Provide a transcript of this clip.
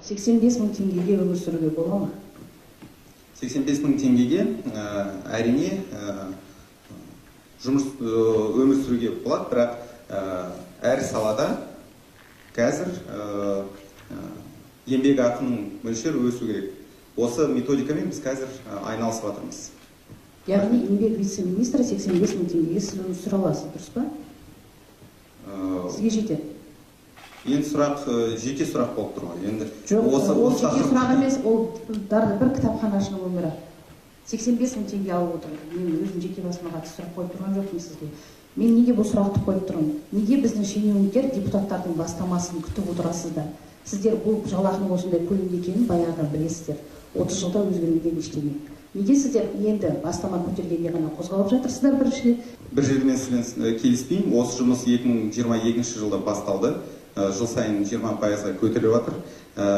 85 мың теңгеге өмір сүруге бола ма? 85 мың теңгеге, әрине, жұмыс, өмір сүруге болады, бірақ әр салада қазір еңбек ақының мөлшері өсу керек. Осы методикамен біз қазір айналысып жатырмыз. Яғни еңбек вице-министрі, 85 мың теңгеге сіз өмір сүре аласыз, дұрыс па? Сізге жетеді? Енді сұрақ жеке сұрақ болып тұр ғой енді. Жоқ, осы ол осы жеке тақырып- сұрақ емес, ол бір кітапханашының өмірі. 85 мың теңге алып отыр. Мен өзім жеке басыма қатысты сұрақ қойып тұрған жоқпын сізге. Мен неге бұл сұрақты қойып тұрмын? Неге біздің шенеуніктер депутаттардың бастамасын күтіп отырасыздар? Сіздер бұл жалақының осындай көлемде екенін баяғыдан білесіздер. 30 жылда өзгермеген ештеңе. Неге сіздер енді бастама көтергенде ғана қозғалып жатырсыздар, біріншіден? Бір жерде мен сізбен келіспеймін. Осы жұмыс 2022 жылда басталды. Жыл сайын 20%-ға көтеріліп жатыр.